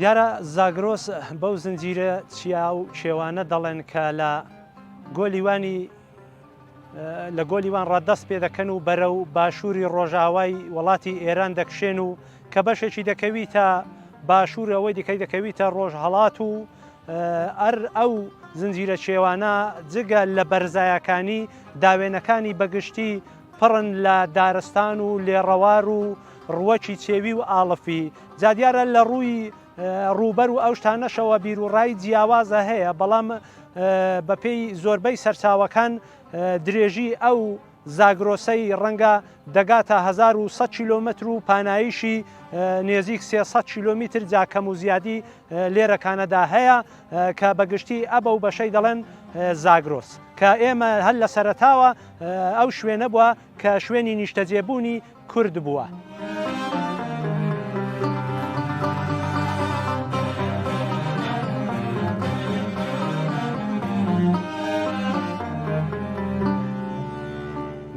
دیارە زاگرۆس بەو زنجیرە چیا و کێوانە دەڵێن کە لە گۆلی وانی لە گۆلی وان ڕادەست پێ دەکەن و بەرەو باشووری ڕۆژاوای وڵاتی ئێران دەکشێن و کە بەشێکی دەکەویتە باشوور ئەوەی دیکەی دەکەویتە ڕۆژهەڵات و ئەر ئەو زنجیرە چێوانە جگە لە بەرزایەکانی داوێنەکانی بەگشتی پڕن لە دارستان و لێڕەوار و ڕووەکی چێوی و ئاڵفی جا دیارە لە ڕووی ڕووبەر و ئەو شتانەشەوە بیروڕای جیاوازە هەیە بەڵام بەپێی زۆربەی سەرچاوەکان درێژی ئەو زاگرۆسەی ڕەنگە دەگاتە 1100 کیلۆمەتر و پاناییشی نێزیک 300 کیلۆمیتر جا کەم و زیادی لێرەکانەدا هەیە کە بەگشتی ئەبە و بەشەی دەڵێن زاگرۆس کە ئێمە هەر لە سەرەتاوە ئەو شوێنە بووە کە شوێنی نیشتەجێبوونی کورد بووە.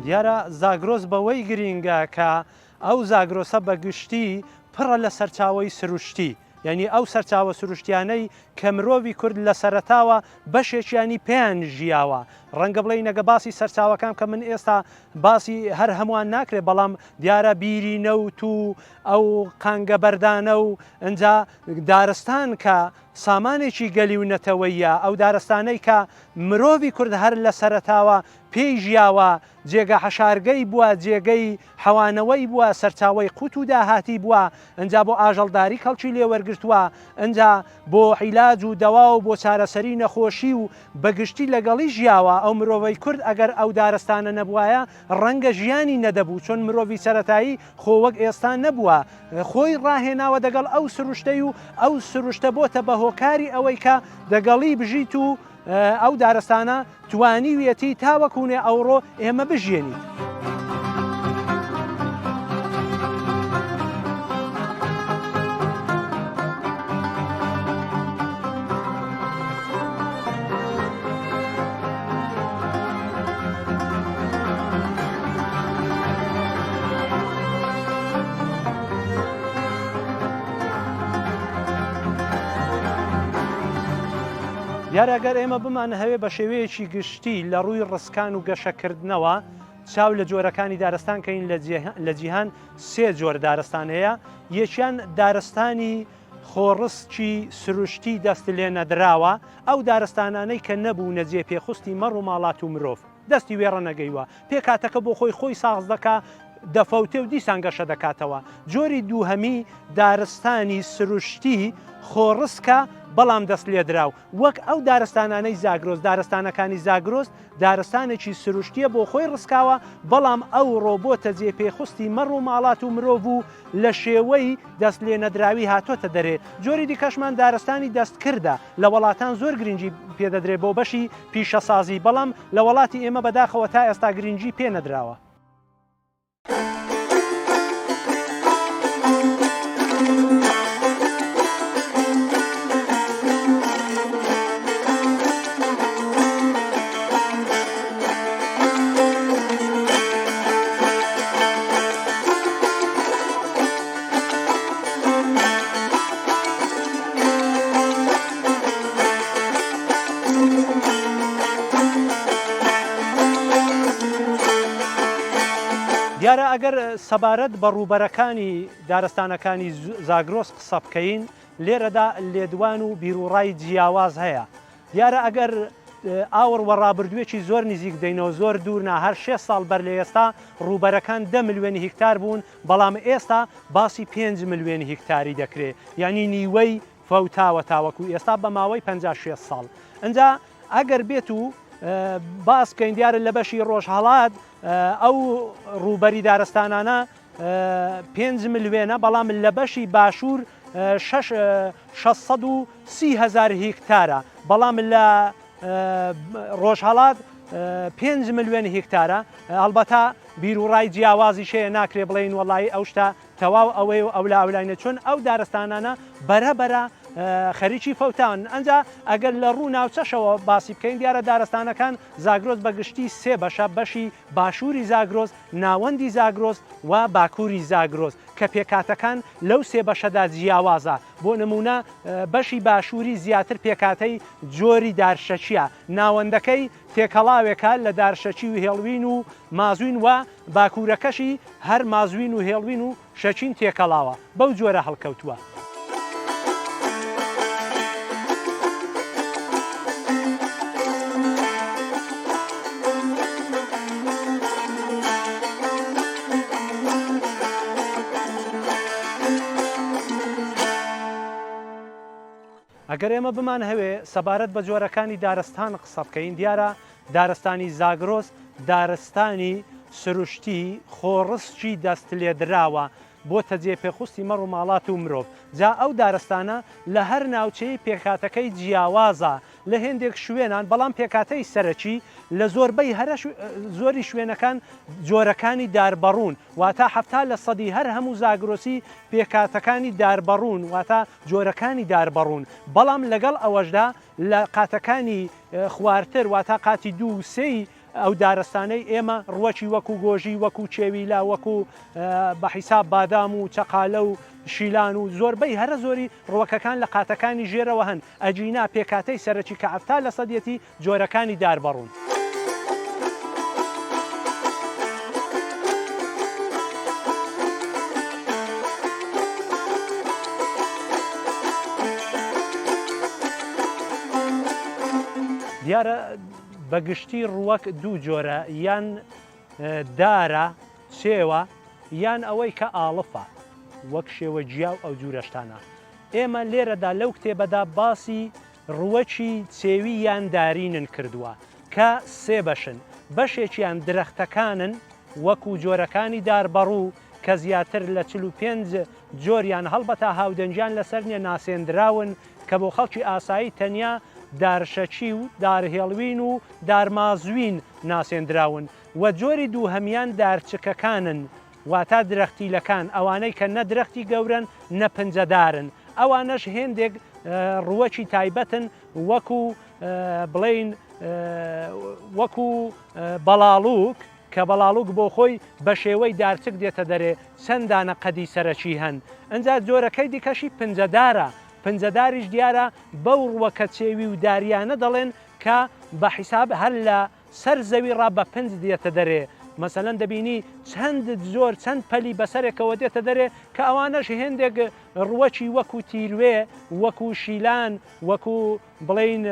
دیارە زاگرۆس بەوەی گرینگە کە ئەو زاگرۆسە بە گشتی پڕە لە سەرچاوەی سروشتی، یانی ئەو سەرچاوە سروشتیانەی کە مرۆڤی کورد لە سەرەتاوە بەشێکیانی پێیان ژیاوە، ڕەنگە بڵێین ئەگە باسی سەرچاوەکان بکەم من ئێستا باسی هەر هەمووان ناکرێت بەڵام دیارە بیری نەوت و ئەو قانگە بەردانە و ئنجا دارستان کە سامانێکی گەلی و نەتەوەییە ئەو دارستانەی کە مرۆڤی کورد هەر لە سەرەتاوە پێی ژیاوە جێگە حەشارگەی بووە، جێگەی حەوانەوەی بووە، سەرچاوەی قوت و داهاتی بووە، ئنجا بۆ ئاژەڵداری کەڵکی لێ وەرگرتووە، ئنجا بۆ عیلاج و دەوا و بۆ چارەسەری نەخۆشی و بە گشتی لەگەڵی ژیاوە، ئەو مرۆڤەی کورد ئەگەر ئەو دارستانە نەبوایە ڕەنگە ژیانی نەدەبوو، چون مرۆڤی سەرەتایی خۆ وەک ئێستا نەبووە، خۆی ڕاهێناوە دەگەڵ ئەو سروشتەی و ئەو سروشتە بۆتە بە هۆکاری ئەوەی کە دەگەڵی بژیت و ئەو دارستانە توانیویەتی تاوەکونێ ئەوڕۆ ئێمە بژیێنیت. دیارە گەر ئێمە بمانهەوێ بە شێوەیەکی گشتی لە ڕووی ڕسکان و گەشەکردنەوە چاو لە جۆرەکانی دارستان کەین لە جیهان سێ جۆر دارستان هەیە یەکیان دارستانی خۆڕسکی سروشتی دەست لێ نەدراوە ئەو دارستانانەی کە نەبوونە جێ پێخستی مەڕ و ماڵات و مرۆڤ دەستی وێڕەنەگەیوە پێکهاتەکە بۆ خۆی خۆی ساز دەکا دەفەوتێ و دیسان گەشە دەکاتەوە. جۆری دووهەمی دارستانی سروشتی خۆڕسکە بەڵام دەست لێدراو وەک ئەو دارستانانەی زاگرۆس، دارستانەکانی زاگرۆس دارستانێکی سروشتیە بۆ خۆی ڕسکاوە بەڵام ئەوڕۆ بۆتە جێ پێخستی مەڕ و ماڵات و مرۆڤ و لە شێوەی دەست لێنەدراوی هاتۆتە دەرێ. جۆری دیکەشمان دارستانی دەستکردە لە وەڵاتان زۆر گرنگی پێدەدرێت بۆ بەشی پیشەسازی بەڵام لە وەڵاتی ئێمە بەداخەوە تا ئێستا گرنگی پێ نەدراوە. دیارە ئەگەر سەبارەت بە ڕووبەرەکانی دارستانەکانی زاگرۆس قسە بکەین لێرەدا لێدوان و بیروڕای جیاواز هەیە دیارە ئەگەر ئاوڕ وە ڕابردووێکی زۆر نزیک دەینەوە زۆر دوور نا هەر شێست ساڵ بەر لە ئێستا ڕووبەرەکان دە ملیۆن هیکتار بوون بەڵام ئێستا باسی پێنج ملیۆن هیکتاری دەکرێ یانی نیوەی فەوتاوە تاوەکو ئێستا بە ماوەی 50 شێست ساڵ ئەجا ئەگەر بێت و باس بکەین دیارە لە بەشی ڕۆژهەڵات ئەو ڕووبەری دارستانانە پێنج ملیۆنە بەڵام لە بەشی باشوور 630 هزار هیکتارە بەڵام لە ڕۆژهەڵات پێنج ملیۆن هیکتارە ئەڵبەتە بیروڕای جیاوازیش هەیە ناکرێ بڵێین وەڵایی ئەو شتە تەواو ئەوەیە و ئەولا ئەولاینە چون ئەو دارستانانە بەرە بەرە خەریکی فەوتان. ئەنجا ئەگەر لە ڕوو ناوچەشەوە باسی بکەین دیارە دارستانەکان زاگرۆس بە گشتی سێ بەشە، بەشی باشووری زاگرۆس، ناوەندی زاگرۆس و باکووری زاگرۆس کە پێکهاتەکان لەو سێ بەشەدا جیاوازە. بۆ نموونە بەشی باشووری زیاتر پێکهاتەی جۆری دارشەکییە، ناوەندەکەی تێکەڵاوێکە لە دارشەکی و هێڵوین و مازوین و باکوورەکەشی هەر مازوین و هێڵوین و شەکین تێکەڵاوە، بەو جۆرە هەڵکەوتووە. ئەگەر ئێمە بمانهەوێ سەبارەت بە جۆرەکانی دارستان قسە بکەین، دیارە دارستانی زاگرۆس دارستانی سروشتی خۆڕسکی دەستلێدراوە بۆتە جێ پێخوستی مەڕ و ماڵات و مرۆڤ. جا ئەو دارستانە لە هەر ناوچەی پێکهاتەکەی جیاوازە لە هێندێک شوێنان، بەڵام پێکهاتەی سەرەکی لە زۆربەی هەرە زۆری شوێنەکان جۆرەکانی داربەڕوون، واتە 70 لە سەدی هەر هەموو زاگرۆسی پێکهاتەکانی داربەڕوون، واتە جۆرەکانی داربەڕوون، بەڵام لەگەڵ ئەوەشدا لە قاتەکانی خوارتر واتە قاتی دوو و سێی ئەو دارستانەی ئێمە ڕوەکی وەکو گۆژی وەکو چێویلە وەکو بە حیساب بادام و چەقالە و شیلان و زۆربەی هەرە زۆری ڕوەکەکان لە قاتەکانی ژێرەوە هەن ئەگینا پێکهاتەی سەرەکی کە 70 لە سەدیەتی جۆرەکانی دار بەڕوون. دیارە بە گشتی ڕووەک دوو جۆرە یان دارە چێوە یان ئەوەی کە ئاڵفە وەک شێوە گیا و ئەو جورە شتانە. ئێمە لێرەدا لەو کتێبەدا باسی ڕووەکی چێوی یان دارینن کردووە کە سێ بەشن، بەشێکیان درەختەکانن وەکو جۆرەکانی داربەڕوو کە زیاتر لە 45 جۆریان هەڵبەتە هاودەنگیان لەسەر نیە ناسێندراون کە بۆ خەڵکی ئاسایی تەنیا دارشەکی و دارهێڵوین و دارمازوین ناسێندراون و جۆری دووهەمیان دارچکەکانن واتا درەختیلەکان ئەوانەی کە نە درەختی گەورەن نە پنجەدارن ئەوانەش هێندێک ڕووەکی تایبەتن وەکو بڵێین وەکو بەڵاڵوک کە بەڵاڵوک بۆ خۆی بە شێوەی دارچک دێتە دەرێ چەند دانە قەدی سەرەکی هەن ئنجا جۆرەکەی دیکەشی پنجەدارە پنجەداریش دیارە بەو ڕووەکە چێوی و داریانە دەڵێن کە بە حیساب هەر لە سەر زەوی ڕا بە پنج دێتە دەرێ مەسەلەن دەبینی چەند جۆر چەند پەلی بەسەرێکەوە دێتە دەرێ کە ئەوانەش هێندێک ڕووەکی وەکو تیروێ وەکو شیلان وەکو بڵێین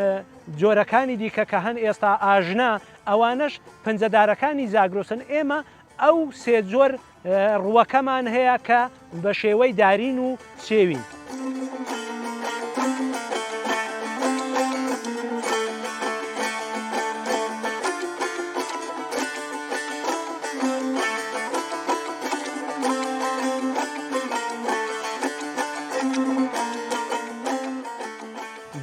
جۆرەکانی دیکە کە هەن ئێستا ئاژنە ئەوانەش پنجەدارەکانی زاگرۆسن ئێمە ئەو سێ جۆر ڕووەکەمان هەیە کە بە شێوەی دارین و سێوین.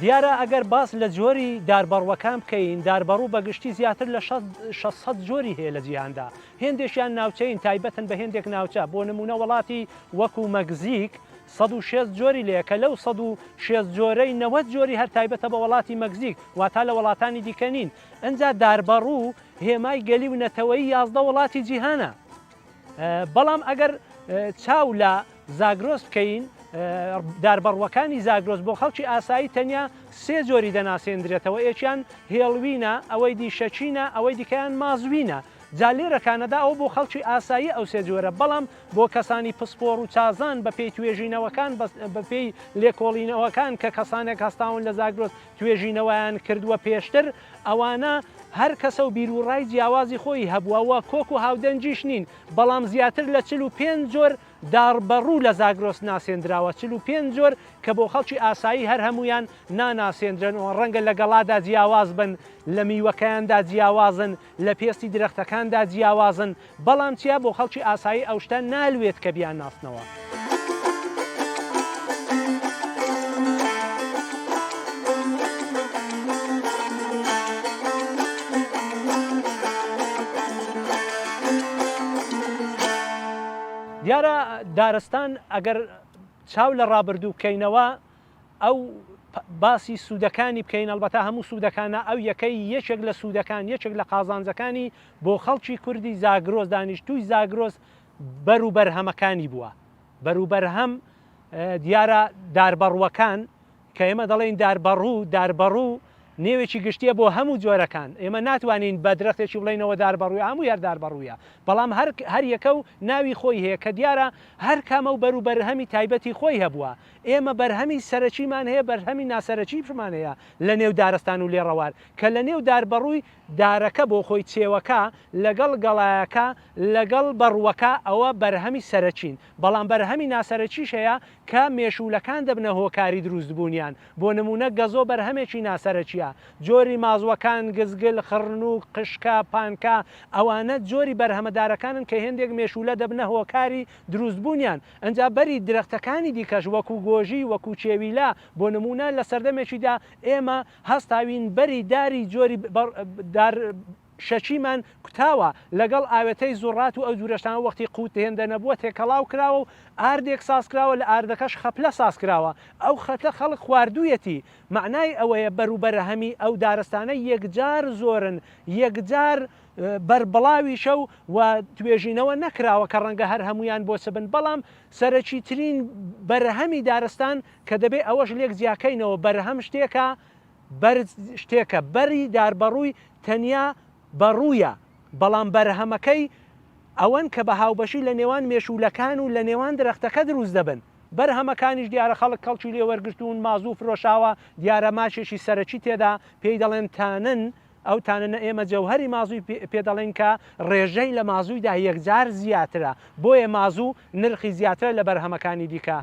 دیارە ئەگەر باس لە جۆری داربەڕووەکان بکەین، داربەڕوو بە گشتی زیاتر لە 600 جۆری هەیە لە جیهاندا، هێندێکیان ناوچەیین تایبەتن بە هێندێک ناوچە، بۆ نموونە وەڵاتی وەکوو مەکزیک 160 جۆری لێیە کە لەو 160 جۆرەی 90 جۆری هەر تایبەتە بە وەڵاتی مەکزیک واتا لە وەڵاتانی دیکە نین. ئنجا داربەڕوو هێمای گەلی و نەتەوەیی 11 وەڵاتی جیهانە. بەڵام ئەگەر چاو لە زاگرۆس بکەین، داربەڕووەکانی زاگرۆس بۆ خەڵکی ئاسایی تەنیا سێ جۆری دەناسێندرێتەوە، یەکیان هێڵوینە، ئەوەی دی شەکینە، ئەوەی دیکەیان مازوینە. جا لێرەکانەدا ئەوە بۆ خەڵکی ئاسایی ئەو سێ جۆرە، بەڵام بۆ کەسانی پسپۆڕ و چازان بە پێی توێژینەوەکان، بە پێی لێکۆڵینەوەکان کە کەسانێک هەستاون لە زاگرۆس توێژینەوەیان کردووە پێشتر، ئەوانە هەر کەسە و بیروڕای جیاوازی خۆی هەبووە و کۆک و هاودەنگیش نین، بەڵام زیاتر لە 45 جۆر داربەڕوو لە زاگرۆس ناسێندراوە، 45 جۆر کە بۆ خەڵکی ئاسایی هەر هەموویان ناناسێندرێن و ڕەنگە لە گەڵادا جیاواز بن، لە میوەکەیاندا جیاوازن، لە پێستی درەختەکاندا جیاوازن، بەڵام چیا بۆ خەڵکی ئاسایی ئەو شتە نالوێت کە بیانناسنەوە. دیارە دارستان ئەگەر چاو لە ڕابردوو بکەینەوە. ئەو باسی سوودەکانی بکەین، ئەڵبەتە هەموو سوودەکان نا، ئەو یەکەی یەکێک لە سوودەکان، یەکێک لە قازانجەکانی بۆ خەڵکی کوردی زاگرۆس، دانیشتووی زاگرۆس بەر و بەرهەمەکانی بووە. بەر و بەرهەم دیارە داربەڕووەکان، کە ئێمە دەڵێین داربەڕوو، داربەڕوو نێوێکی گشتییە بۆ هەموو جۆرەکان، ئێمە ناتوانین بە درەختێکی بڵێینەوە داربەڕوویە، هەمووی هەر داربەڕوویە، بەڵام هەر هەر یەکە و ناوی خۆی هەیە کە دیارە هەر کامە و بەر و بەرهەمی تایبەتی خۆی هەبووە. ئێمە بەرهەمی سەرەکیمان هەیە، بەرهەمی ناسەرەکیشمان هەیە لە نێو دارستان و لێڕەوار، کە لە نێو داربەڕووی دارەکە بۆ خۆی چێوەکە لەگەڵ گەڵایەکە لەگەڵ بەڕووەکە ئەوە بەرهەمی سەرەکین، بەڵام بەرهەمی ناسەرەکیش هەیە کە مێشوولەکان دەبنە هۆکاری دروستبوونیان، بۆ نموونە گەزۆ بەرهەمێکی ناسەرەکییە، جۆری مازوەکان، گزگل، خڕنووک، قشکە، پانکە، ئەوانە جۆری بەرهەمەدارەکانن کە هێندێک مێشوولە دەبنە هۆکاری دروستبوونیان، ئنجا بەری درەختەکانی دیکەش وەکو گۆژی، وەکو چێویلە، بۆ نموونە لە سەردەمێکیدا ئێمە هەستاوین بەری داری جۆری دار شەکیمان کوتاوە لەگەڵ ئاوێتەی زوڕات و ئەو جورە شتانە وەختی قوت هێندە نەبووە تێکەڵاو کراوە و ئاردێک ساز کراوە لە ئاردەکەش خەپلە ساز کراوە ئەو خەتە خەڵک خواردوویەتی مەعنای ئەوەیە بەروبەرهەمی ئەو دارستانە یەکجار زۆرن یەکجار بەربڵاویشە و و توێژینەوە نەکراوە کە ڕەنگە هەر هەموویان بۆ چ بن بەڵام سەرەکیترین بەرهەمی دارستان کە دەبێ ئەوەش لێک جیاکەینەوە بەرهەم شتێکە بەر شتێکە بەری داربەڕووی تەنیا بەڕوویە بەڵام بەرهەمەکەی ئەوەن کە بە هاوبەشی لە نێوان مێشوولەکان و لە نێوان درەختەکە دروست دەبن بەرهەمەکانیش دیارە خەڵک کەڵکی لێ وەرگرتوون مازوو فرۆشاوە دیارە ماچێکی سەرەکی تێدا پێی دەڵێن تانن ئەو تانەنە ئێمە جەوهەری مازووی پێ دەڵێین کە ڕێژەی لە مازوویدا یەکجار زیاترە، بۆیە مازوو نرخی زیاترە لە بەرهەمەکانی دیکە.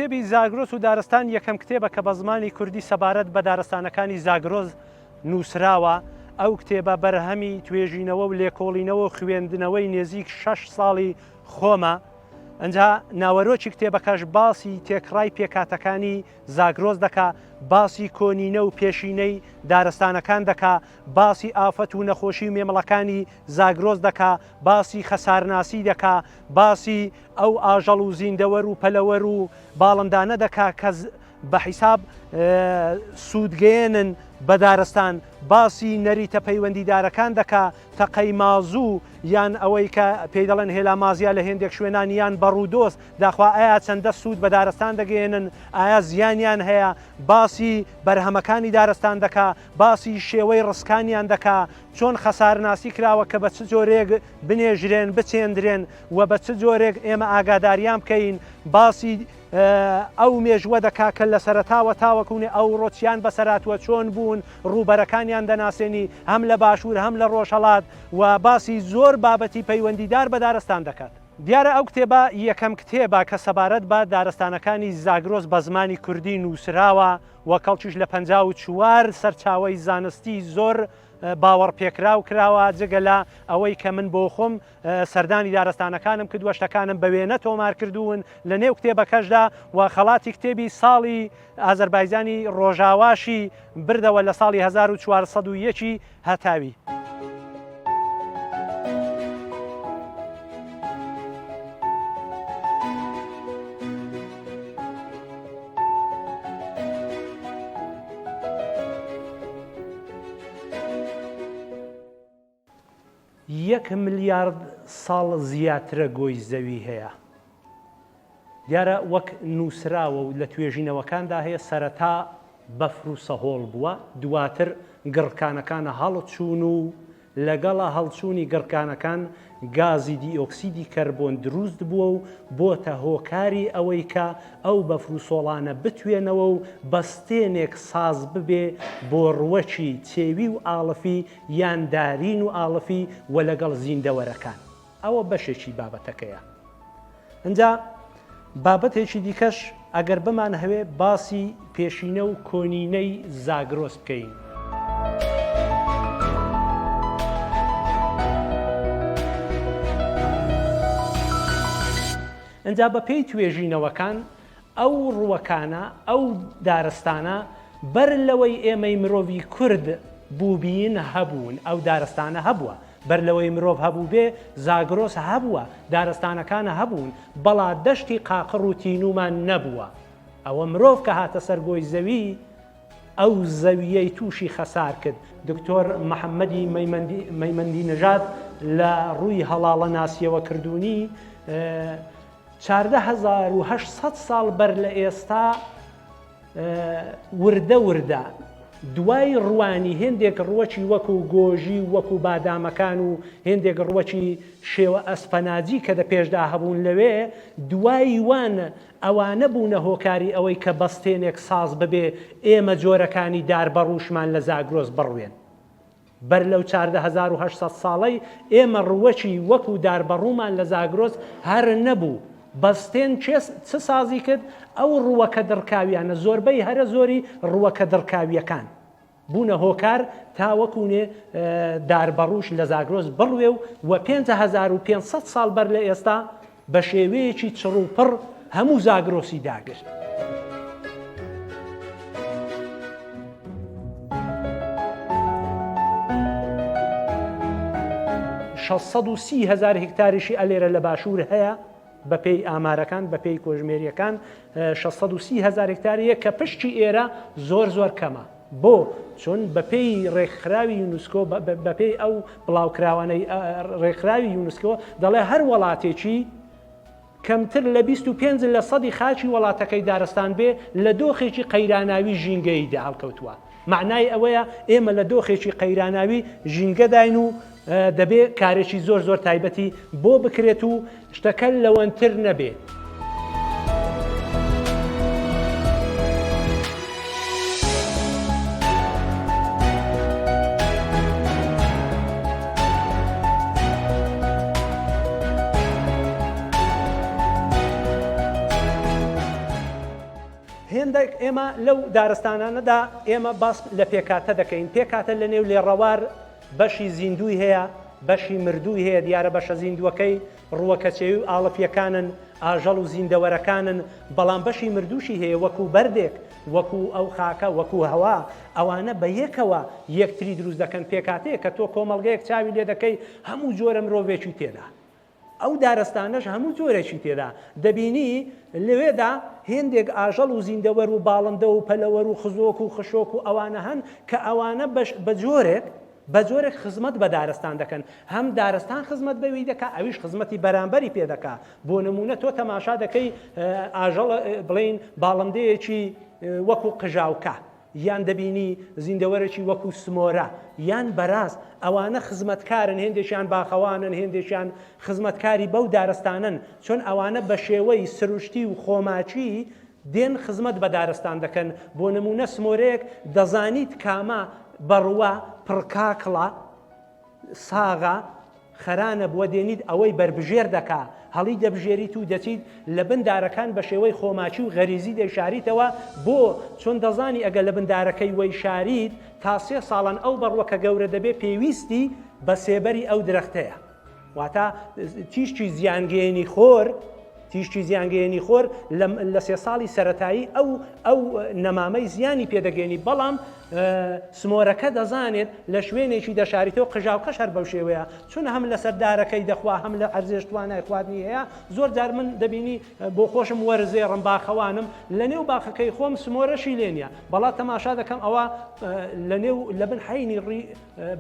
کتێبی زاگرۆس و دارستان یەکەم کتێبە کە بە زمانی کوردی سەبارەت بە دارستانەکانی زاگرۆس نووسراوە، ئەو کتێبە بەرهەمی توێژینەوە و لێکۆڵینەوە و خوێندنەوەی نێزیک شەش ساڵی خۆمە، ئەنجا ناوەرۆکی کتێبەکەش باسی تێکڕای پێکهاتەکانی زاگرۆس دەکا، باسی کۆنینە و پێشینەی دارستانەکان دەکا، باسی ئافەت و نەخۆشی و مێمڵەکانی زاگرۆس دەکا، باسی خەسارناسی دەکا، باسی ئەو ئاژەڵ و زیندەوەر و پەلەوەر و باڵندانە دەکا کە بە حیساب سوودگەیەنن بە دارستان، باسی نەریتە پەیوەندیدارەکان دەکا، تەقەی مازوو یان ئەوەی کە پێی دەڵێن هێلا مازیا لە هێندێک شوێنان یان بەڕوودۆست داخوا ئایا چەندە سوود بە دارستان دەگەیەنن ئایا زیانیان هەیە باسی بەرهەمەکانی دارستان دەکا باسی شێوەی ڕسکانیان دەکا چۆن خەسارناسی کراوە کە بە چ جۆرێک بنێژرێن بچێندرێن و بە چ جۆرێک ئێمە ئاگاداریان بکەین باسی ئەو مێژووە دەکا کە لە سەرەتاوە تاوەکونێ ئەوڕۆ چیان بەسەرهاتووە، چۆن بوون، ڕووبەرەکانیان دەناسێنی هەم لە باشوور هەم لە ڕۆژهەڵات و باسی زۆر بابەتی پەیوەندیدار بە دارستان دەکات. دیارە ئەو کتێبە یەکەم کتێبە کە سەبارەت بە دارستانەکانی زاگرۆس بە زمانی کوردی نووسراوە و کەڵکیش لە 54 سەرچاوەی زانستی زۆر باوەڕپێکراو کراوە، جگە لە ئەوەی کە من بۆ خۆم سەردانی دارستانەکانم کردووە، شتەکانم بە وێنە تۆمار کردوون لە نێو کتێبەکەشدا و خەڵاتی کتێبی ساڵی ئازەربایجانی ڕۆژاواشی بردەوە لە ساڵی 1401 ی هەتاوی. یەک ملیارد ساڵ زیاترە گۆی زەوی هەیە. دیارە وەک نووسراوە و لە توێژینەوەکاندا هەیە سەرەتا بەفر و سەهۆڵ بووە، دواتر گڕکانەکان هەڵچوون و لەگەڵا هەڵچوونی گڕکانەکان گازی دیۆکسیدی کەربۆن دروست بووە و بۆتە هۆکاری ئەوەی کە ئەو بەفر و سۆڵانە بتوێنەوە و بەستێنێک ساز ببێ بۆ ڕووەکی چێوی و ئاڵفی یان دارین و ئاڵفی و لەگەڵ زیندەوەرەکان. ئەوە بەشێکی بابەتەکەیە. ئنجا بابەتێکی دیکەش. ئەگەر بمانهەوێ باسی پێشینە و کۆنینەی زاگرۆس بکەین. ئنجا بە پێی توێژینەوەکان ئەو ڕووەکانە، ئەو دارستانە بەر لەوەی ئێمەی مرۆڤی کورد بووبین هەبوون، ئەو دارستانە هەبووە، بەر لەوەی مرۆڤ هەبووبێ زاگرۆس هەبووە، دارستانەکان هەبوون، بەڵا دەشتی قاقڕ و تینوومان نەبووە. ئەوە مرۆڤ کە هاتە سەر گۆی زەوی ئەو زەوییەی تووشی خەسار کرد. دکتۆر محەممەدی مەیمەندی نەژاد لە ڕووی هەڵاڵەناسییەوە کردوونی، 14800 ساڵ بەر لە ئێستا وردە وردە دوای ڕوانی هێندێک ڕوەکی وەکو گۆژی و وەکو بادامەکان و هێندێک ڕوەکی شێوە ئەسپەناجی کە دە پێشدا هەبوون لەوێ دوای وان ئەوانە بوونە هۆکاری ئەوەی کە بەستێنێک ساز ببێ ئێمە جۆرەکانی دار بەڕووشمان لە زاگرۆس بڕوێن. بەر لەو 14800 ساڵەی ئێمە ڕووەکی وەکو داربەڕوومان لە زاگرۆس هەر نەبوو. بەستێن کێ چ سازی کرد؟ ئەو ڕووەکە دڕکاویانە، زۆربەی هەرە زۆری ڕووەکە دڕکاوییەکان بوونە هۆکار تا وەکوونێ داربەڕووش لە زاگرۆس بڕوێ و و 5500 ساڵ بەر لە ئێستا بە شێوەیەکی چڕ و پڕ هەموو زاگرۆسی داگرت. 630 هزار هکتاریشی ئەلێرە لە باشوور هەیە بەپێی ئامارەکان بەپێی کۆژمێریەکان 630 هزار هکتاریە کە پشتی ئێرە زۆر زۆر کەمە بۆ؟ چون بەپێی ڕێکخراوی یونسکۆ، بەپێی ئەو بڵاوکراوانەی ڕێکخراوی یونسکۆ دەڵێ هەر وەڵاتێکی کەمتر لە 25 لە سەدی خاکی وەڵاتەکەی دارستان بێ لە دۆخێکی قەیراناوی ژینگەییدا هەڵکەوتووە. مەعنای ئەوەیە ئێمە لە دۆخێکی قەیراناوی ژینگەداین و دەبێ کارێکی زۆر زۆر تایبەتی بۆ بکرێت و شتەکە لەوەنتر نەبێ. هێندێک ئێمە لەو دارستانانەدا ئێمە باس لە پێکهاتە دەکەین، پێکهاتە لە نێو لێڕەوار بەشی زیندووی هەیە، بەشی مردووی هەیە، دیارە بەشە زیندووەکەی ڕووەکە چێوی و ئاڵفییەکانن، ئاژەڵ و زیندەوەرەکانن، بەڵام بەشی مردووشی هەیە وەکوو بەردێک، وەکوو ئەو خاکە، وەکوو هەوا، ئەوانە بە یەکەوە یەکتری دروست دەکەن، پێکهاتەیە کە تۆ کۆمەڵگەیەک چاوی لێ دەکەی هەموو جۆرە مرۆڤێکی تێدا. ئەو دارستانەش هەموو جۆرێکی تێدا دەبینی، لەوێدا هێندێک ئاژەڵ و زیندەوەر و باڵندە و پەلەوەر و خزۆک و خشۆک و ئەوانە هەن کە ئەوانە بەش بە جۆرێک بە جۆرێک خزمەت بە دارستان دەکەن، هەم دارستان خزمەت بەوی دەکا ئەویش خزمەتی بەرامبەری پێ دەکا، بۆ نموونە تۆ تەماشا دەکەی ئاژەڵ بڵێین باڵندەیەکی وەکوو قژاوکە یان دەبینی زیندەوەرێکی وەکو سمۆرە یان بەراز، ئەوانە خزمەتکارن، هێندێکیان باخەوانن، هێندێکیان خزمەتکاری بەو دارستانەن، چون ئەوانە بە شێوەی سروشتی و خۆماکی دێن خزمەت بە دارستان دەکەن، بۆ نموونە سمۆرەیەک دەزانیت کامە بەڕووە پڕکاکڵە، ساغە، خەرانە بووە دێنیت ئەوەی بەربژێر دەکا هەڵی دەبژێریت و دەچیت لە بن دارەکان بە شێوەی خۆماکی و غەریزی دەیشاریتەوە بۆ؟ چون دەزانی ئەگەر لە بن دارەکەی وەی شاریت تا سێ ساڵان ئەو بەڕووە کە گەورە دەبێ پێویستی بە سێبەری ئەو درەختەیە واتە تیشکی زیانگەیەنی خۆر تیشکی زیانگەیەنی خۆر لە سێ ساڵی سەرەتایی ئەو ئەو نەمامەی زیانی پێدەگەێنی بەڵام سمۆرەکە دەزانێت لە شوێنێکی دەشاریتەوە قژاوکەش هەر بەو شێوەیە چون هەم لەسەر دارەکەی دەخوا هەم لە ئەرزێش توانای خواردنی هەیە زۆر جار من دەبینی بۆ خۆشم وەرزێڕم باخەوانم لە نێو باخەکەی خۆم سمۆرەشی لێ نییە بەڵا تەماشا دەکەم ئەوە لە نێو لە بن حەینی ڕی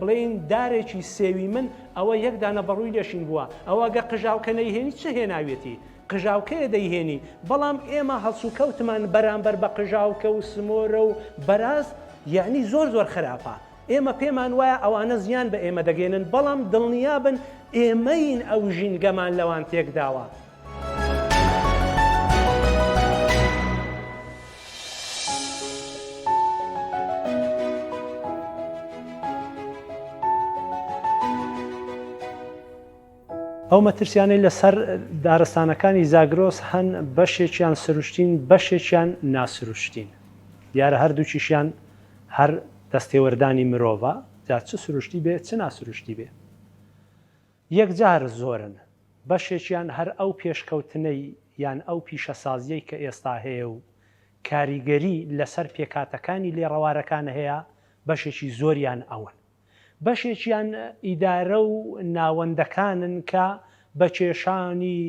بڵێین دارێکی سێوی من ئەوە یەک دانە بەڕووی لێشین بووە ئەوە گە قژاوکە نەیهێنی چ هێناویەتی قژاوکەیە دەیهێنی بەڵام ئێمە هەڵسوکەوتمان بەرامبەر بە قژاوکە و سمۆرە و بەراز یەعنی زۆر زۆر خراپە ئێمە پێمان وایە ئەوانە زیان بە ئێمە دەگەێنن بەڵام دڵنیابن ئێمەین ئەو ژینگەمان لەوان تێکداوە. ئەو مەترسیانەی لەسەر دارستانەکانی زاگرۆس هەن بەشێکیان سروشتین بەشێکیان ناسروشتین. دیارە هەردووکیشیان هەر دەستێوەردانی مرۆڤە، جا چ سروشتی بێ چ ناسروشتی بێ. یەکجار زۆرن، بەشێکیان هەر ئەو پێشکەوتنەی یان ئەو پیشەسازیەی کە ئێستا هەیە و کاریگەری لەسەر پێکهاتەکانی لێڕەوارەکان هەیە بەشێکی زۆریان ئەون. بەشێکیان ئیدارە و ناوەندەکانن کە بە کێشانی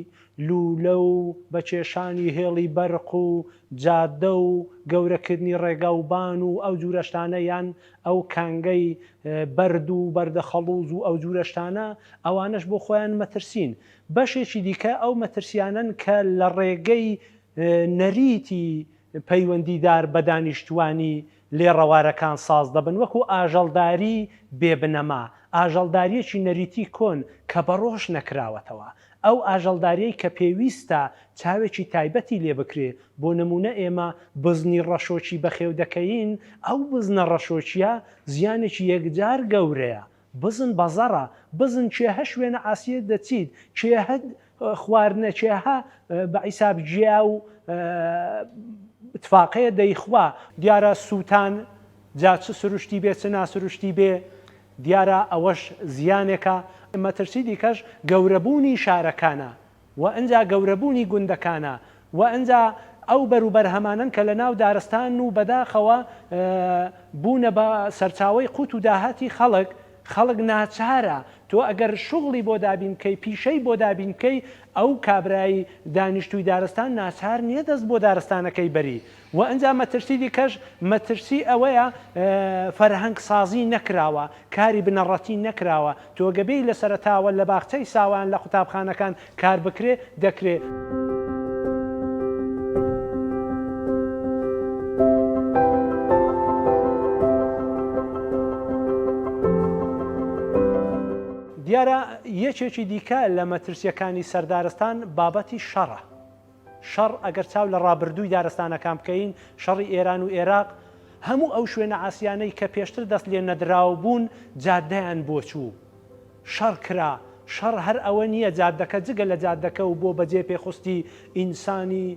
لوولە و بە کێشانی هێڵی بەرق و جادە و گەورەکردنی ڕێگاوبان و ئەو جورە شتانە یان ئەو کانگەی بەرد و بەردە خەڵوز و ئەو جورە شتانە ئەوانەش بۆ خۆیان مەترسین. بەشێکی دیکە ئەو مەترسیانەن کە لە ڕێگەی نەریتی پەیوەندیدار بە دانیشتوانی لێڕەوارەکان ساز دەبن وەکو ئاژەڵداری بێ بنەما، ئاژەڵدارییەکی نەریتی کۆن کە بەڕۆژ نەکراوەتەوە. ئەو ئاژەڵدارییەی کە پێویستە چاوێکی تایبەتی لێ بکرێ، بۆ نموونە ئێمە بزنی ڕەشۆکی بەخێو دەکەین، ئەو بزنە ڕەشۆکییە زیانێکی یەکجار گەورەیە، بزن بەزەڕە، بزن کێهە شوێنە عاسیە دەچیت، کێهە خواردنە، کێهە بە عیساب گیا و تفاقەیە دەیخوا. دیارە سووتان جا چ سروشتی بێ چ ناسروشتی بێ دیارە ئەوەش زیانێکە. مەترسی دیکەش گەورەبوونی شارەکانە و ئنجا گەورەبوونی گوندەکانە و ئنجا ئەو بەروبەرهەمانەن کە لەناو دارستانن و بەداخەوە بوونە بە سەرچاوەی قوت و داهاتی خەڵک، خەڵک ناچارە، تۆ ئەگەر شوغڵی بۆ دابین بکەی، پیشەی بۆ دابین بکەی، ئەو کابرای دانیشتووی دارستان ناچار نییە دەست بۆ دارستانەکەی بەری. و ئنجا مەترسی دیکەش مەترسی ئەوەیە فەرهەنگ سازی نەکراوە، کاری بنەڕەتی نەکراوە، تۆ گە بێی لە سەرەتاوە لە باخچەی ساوایان لە قوتابخانەکان کار بکرێ دەکرێ. دیارە یەکێکی دیکە لە مەترسیەکانی سەر دارستان بابەتی شەڕە. شەڕ، ئەگەر چاو لە ڕابردووی دارستانەکان بکەین، شەڕی ئێران و ئێراق، هەموو ئەو شوێنە عاسیانەی کە پێشتر دەست لێ نەدراو بوون، جادەیان بۆ چوو. شەڕ کرا. شەڕ هەر ئەوە نییە جادەکە جگە لە جادەکە و بۆ بەجێ پێخستی ئینسانی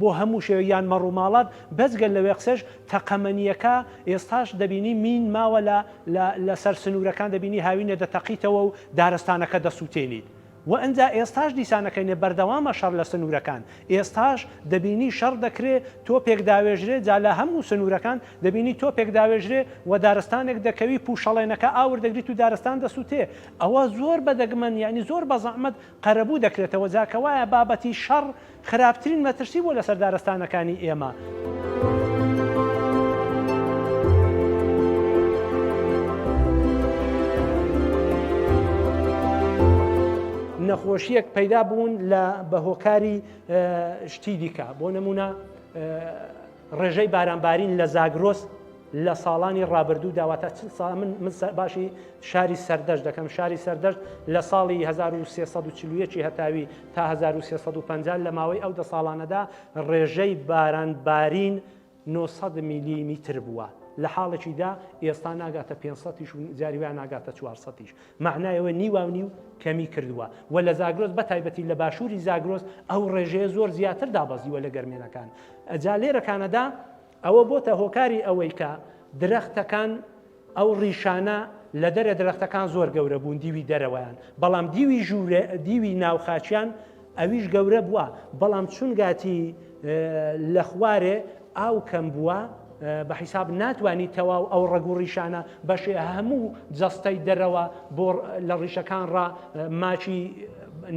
بۆ هەموو شێوە یان مەڕ و ماڵات، بەجگە لەوێ قسەش تەقەمەنییەکە ئێستاش دەبینی مین ماوە لە لە لە سەر سنوورەکان دەبینی هاوینە دەتەقیتەوە و دارستانەکە دەسووتێنیت. وە ئنجا ئێستاش دیسانەکەینێ بەردەوامە شەڕ لە سنورەکان ئێستاش دەبینی شەڕ دەکرێ تۆپێک داوێژرێ جا لە هەموو سنورەکان دەبینی تۆپێک داوێژرێ وە دارستانێک دەکەوی پوشەڵێنەکە ئاور دەگریت و دارستان دەسوتێ ئەوە زۆر بە دەگمەن یانی زۆر بە زەعمەت قەرەبوو دەکرێتەوە جا کەوایە بابەتی شەڕ خراپترین مەترسی بووە لەسەر دارستانەکانی ئێمە. نەخۆشیەک پەیدا بوون لە بە هۆکاری شتی دیکە بۆ نمونە ڕێژەی بارانبارین لە زاگرۆس لە ساڵانی ڕابردوودا واتە چل ساڵ من من باشی شاری سەردەشت دەکەم شاری سەردەشت لە ساڵی 1341 هەتاوی تا 1350 لە ماوەی ئەو دە ساڵانەدا ڕێژەی باران بارین 900 میلیمیتر بووە لە حاڵێکیدا ئێستا ناگاتە 500 و جاری وایە ناگاتە 400 معنایەوە نیواو نیو کەمی کردووە و لە زاگرۆس بە تایبەتی لە باشووری زاگرۆس ئەو ڕێژەیە زۆر زیاتر دابەزیوە لە گەرمێنەکان ئەجا لێرەکانەدا ئەوە بۆتە هۆکاری ئەوەی کە درەختەکان ئەو ڕیشانە لە دەرێ درەختەکان زۆر گەورە بوون دیوی دەرەوەیان بەڵام دیوی ژوورێ دیوی ناوخاچیان ئەویش گەورە بووە بەڵام چونگاتی لە خوارێ ئاو کەم بووە بە حیساب ناتوانی تەواو ئەو ڕەگ و ڕیشانە بەشێ هەموو جەستەی دەرەوە بۆ لە ڕیشەکان ڕا ماکی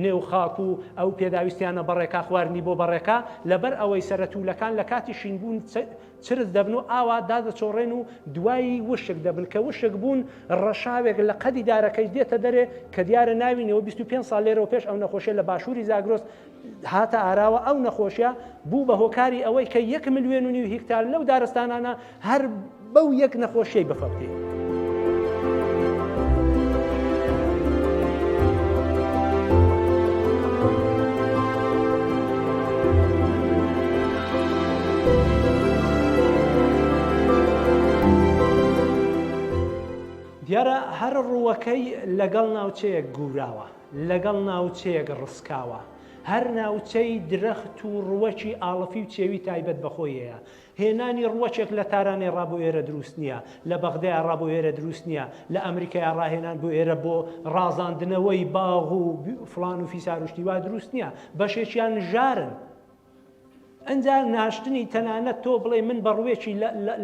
نێو خاک و ئەو پێداویستیانە بەڕێکا خواردنی بۆ بەڕێکا، لەبەر ئەوەی سەرە توولەکان لە کاتی شینبوون چرچ دەبن و ئاوا دادەچۆڕێن و دوایی وشک دەبن، کە وشک بوون ڕەشاوێک لە قەدی دارەکەیش دێتە دەرێ کە دیارە ناوی نێوە 25 ساڵ لێرەوە پێش ئەو نەخۆشیە لە باشووری زاگرۆس هاتە ئاراوە، ئەو نەخۆشیە بوو بە هۆکاری ئەوەی کە یەک ملیۆن و نیو هیکتار لەو دارستانانە هەر بەو یەک نەخۆشیەی بفەوتێ. دیارە هەر ڕووەکەی لەگەڵ ناوچەیەک گووراوە، لەگەڵ ناوچەیەک ڕسکاوە. هەر ناوچەی درەخت و ڕووەکی ئاڵفی و چێوی تایبەت بە خۆی هەیە. هێنانی ڕووەکێک لە تارانێ ڕا بۆ ئێرە دروست نییە، لە بەغدایە ڕا بۆ ئێرە دروست نییە، لە ئەمریکایە ڕاهێنان بۆ ئێرە بۆ ڕازاندنەوەی باغ و فڵان و فیسار و شتی وا دروست نییە. بەشێکیان ژارن. ئنجا ناشتنی تەنانەت تۆ بڵێی من بە ڕووێکی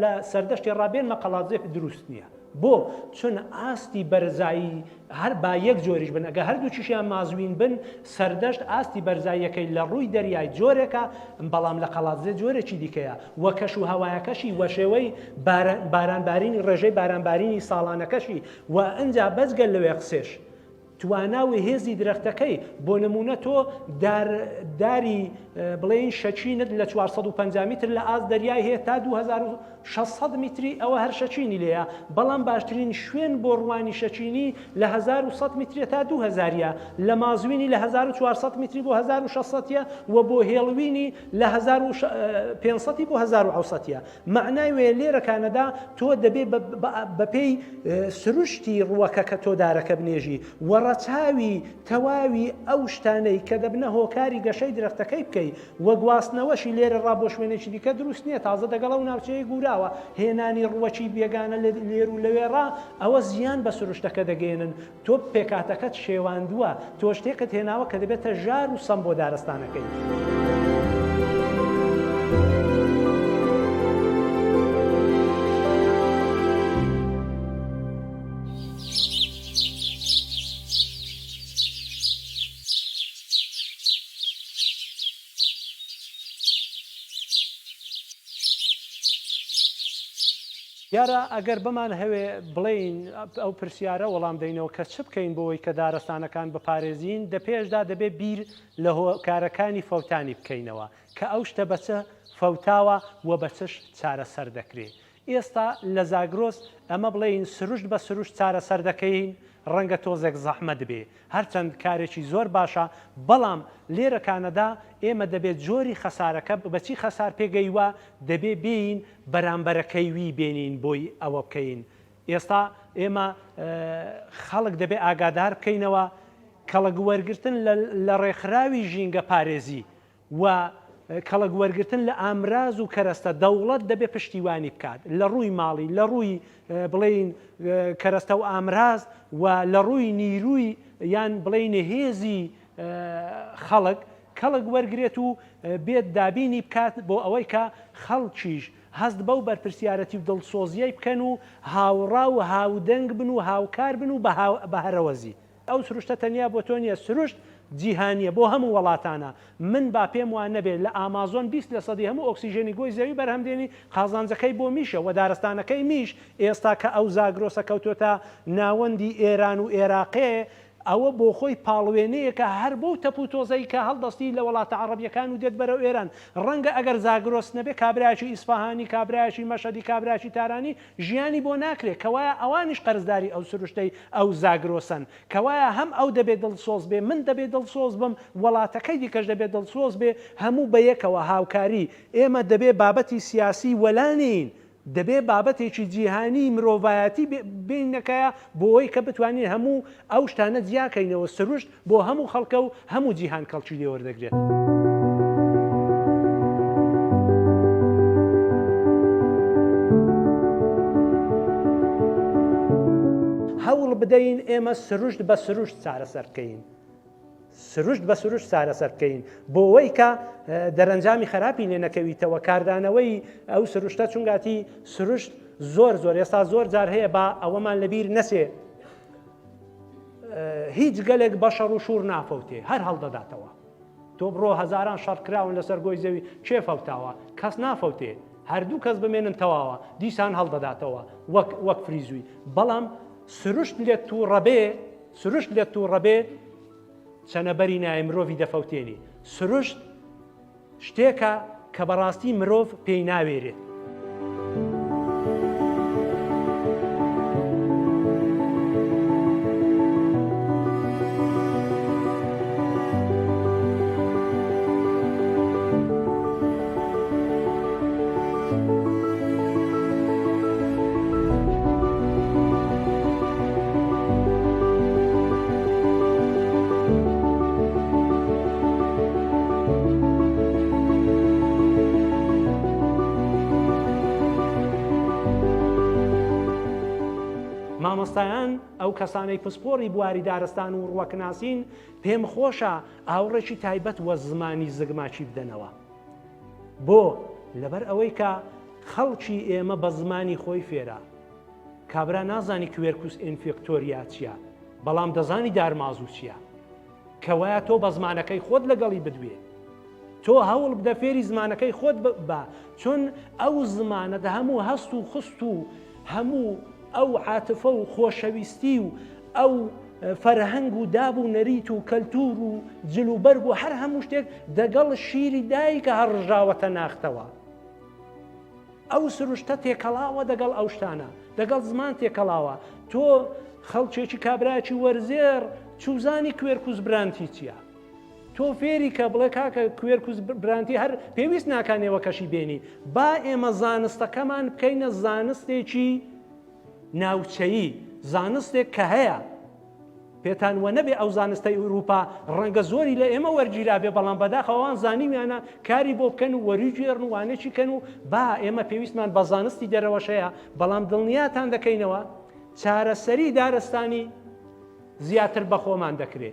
لە سەردەشتی ڕا بێنمە قەڵادزێ دروست نییە. بۆ؟ چون ئاستی بەرزایی هەر با یەک جۆریش بن ئەگە هەردووکیشیان مازوین بن سەردەشت ئاستی بەرزاییەکەی لە ڕووی دەریای جۆرێکە بەڵام لە قەڵادزێ جۆرێکی دیکەیە و کەش و هەوایەکەشی وە شێوەی بارانبارینی ڕێژەی بارانبارینی ساڵانەکەشی و ئنجا بەجگە لەوێ قسێش توانا و هێزی درەختەکەی، بۆ نموونە تۆ دار داری بڵێین شەکینت لە 450 میتر لە ئاست دەریای هەیە تا 2600 میتری ئەوە هەر شەکینی لێیە، بەڵام باشترین شوێن بۆ ڕوانی شەکینی لە 1100 میتریە تا 2000 یە، لە مازوینی لە 1400 میتری بۆ 1600 یە و بۆ هێڵوینی لە 1500 بۆ 1700 یە. مەعنای وەیە لێرە کانەدا تۆ دەبێ بە پێی سروشتی ڕووەکە کە تۆ دارەکە بنێژی و ڕەچاوی تەواوی ئەو شتانەی کە دەبنە هۆکاری گەشەی درەختەکەی بکەی و گواستنەوەشی لێرە ڕا بۆ شوێنێکی دیکە دروست نییە تازە دەگەڵ ئەو ناوچەیە گوراوە هێنانی ڕووەکی بێگانە لێر و لەوێ ڕا ئەوە زیان بە سروشتەکە دەگەیەنن تۆ پێکهاتەکەت شێواندووە، تۆ شتێکت هێناوە کە دەبێتە ژار و سەم بۆ دارستانەکەی. دیارە ئەگەر بمانهەوێ بڵێین ئەو پرسیارە وەڵام دەینەوە کە چ بکەین بۆوەی کە دارستانەکان بپارێزین، دە پێشدا دەبێ بیر لە هۆکارەکانی فەوتانی بکەینەوە کە ئەو شتە بە چ فەوتاوە و بە چش چارەسەر دەکرێ. ئێستا لە زاگرۆس ئەمە بڵێین سروشت بە سروشت چارەسەر دەکەین ڕەنگە تۆزێک زەحمەت بێ هەرچەند کارێکی زۆر باشە بەڵام لێرە کانەدا ئێمە دەبێ جۆری خەسارەکە بەچی خەسار پێگەیوە دەبێ بێین بەرامبەرەکەی وی بێنین بۆی ئەوە بکەین ئێستا ئێمە خەڵک دەبێ ئاگادار بکەینەوە کەڵک وەرگرتن لە ڕێکخراوی ژینگە پارێزی و کەڵک وەرگرتن لە ئامراز و کەرەستە دەوڵەت دەبێ پشتیوانی بکات لە ڕووی ماڵی لە ڕووی بڵێین کەرەستە و ئامراز و لە ڕووی نیروی یان بڵێین هێزی خەڵک کەڵک وەرگرێت و بێت دابینی بکات بۆ ئەوەی کە خەڵکیش هەست بەو بەرپرسیارەتی و دڵسۆزیەی بکەن و هاوڕا و هاودەنگ بن و هاوکار بن و بە هەرەوەزی ئەو سروشتە تەنیا بۆ تۆ نیە سروشت جیهانیە بۆ هەموو وەڵاتانە من با پێم وا نەبێ لە ئامازۆن 20 لە سەدی هەموو ئۆکسیژێنی گۆی زەوی بەرهەم دێنی قازانجەکەی بۆ میشە وە دارستانەکەی میش ئێستا کە ئەو زاگرۆسە کەوتۆتە ناوەندی ئێران و ئێراقێ ئەوە بۆ خۆی پاڵوێنەیەکە هەر بەو تەپ و تۆزەی کە هەڵدەستی لە وەڵاتە عەڕەبیەکان و دێت بەرەو ئێران ڕەنگە ئەگەر زاگرۆس نەبێ کابرایەکی ئیسفەهانی کابرایەکی مەشهەدی کابرایەکی تارانی ژیانی بۆ ناکرێ کەوایە ئەوانیش قەرزداری ئەو سروشتەی ئەو زاگرۆسەن کەوایە هەم ئەو دەبێ دڵسۆز بێ من دەبێ دڵسۆز بم وەڵاتەکەی دیکەش دەبێ دڵسۆز بێ هەموو بەیەکەوە هاوکاری ئێمە دەبێ بابەتی سیاسی وەلا نێین دەبێ بابەتێکی جیهانی مرۆڤایەتی بێینە کایە بۆوەی کە بتوانین هەموو ئەو شتانە جیاکەینەوە سروشت بۆ هەموو خەڵکە و هەموو جیهان کەڵکی لێ وەردەگرێت. هەوڵ بدەین ئێمە سروشت بە سروشت چارەسەر بکەین. سروشت بە سروشت چارەسەر بکەین بۆوەی کە دەرەنجامی خراپی لێ نەکەویتەوە کاردانەوەی ئەو سروشتە چونگاتی سروشت زۆر زۆر ئێستا زۆر جار هەیە با ئەوەمان لەبیر نەچێ هیچ گەلێک بە شەڕ و شوور نافەوتێ هەر هەڵدەداتەوە تۆ بڕۆ هەزاران شەڕ کراون لەسەر گۆی زەوی کێ فەوتاوە کەس نافەوتێ هەردوو کەس بمێنن تەواوە دیسان هەڵدەداتەوە وەک وەک فریزوی بەڵام سروشت لێت تووڕەبێ سروشت لێت تووڕەبێ چەنەبەری نایە مرۆڤی دەفەوتێنی سروشت شتێکە کە بەڕاستی مرۆڤ پێی ناوێرێت. مامۆستایان، ئەو کەسانەی پسپۆڕی بواری دارستان و ڕوەکناسین، پێم خۆشە ئاوڕێکی تایبەت وە زمانی زگماکی بدەنەوە. بۆ؟ لەبەر ئەوەی کە خەڵکی ئێمە بە زمانی خۆی فێرە. کابرا نازانی Quercus infectoria چییە، بەڵام دەزانی دارمازوو چییە. کەوایە تۆ بە زمانەکەی خۆت لەگەڵی بدوێ. تۆ هەوڵ بدە فێری زمانەکەی خۆت بە، چون ئەو زمانەت هەموو هەست و خست و هەموو ئەو عاتفە و خۆشەویستی و ئەو فەرهەنگ و داب و نەریت و کەلتور و جل و بەرگ و هەر هەموو شتێک دەگەڵ شیری دایکە هەڕژاوەتە ناختەوە. ئەو سروشتە تێکەڵاوە دەگەڵ ئەو شتانە، دەگەڵ زمان تێکەڵاوە. تۆ خەڵکێکی کابرایەکی وەرزێڕ چوزانی Quercus brantii چییە؟ تۆ فێری کە بڵێ کاکە Quercus brantii هەر پێویست ناکا نێوەکەشی بێنی با ئێمە زانستەکەمان بکەینە زانستێکی ناوچەیی زانستێک کە هەیە پێتان وە نەبێ ئەو زانستەی ئوروپا ڕەنگە زۆری لە ئێمە وەرگیرابێ بەڵام بەداخەوە ئەوان زانیویانە کاری بۆ بکەن و وەریگێڕن و وانەکی کەن و با ئێمە پێویستمان بە زانستی دەرەوەش هەیە بەڵام دڵنیاتان دەکەینەوە چارەسەری دارستانی زیاتر بە خۆمان دەکرێ.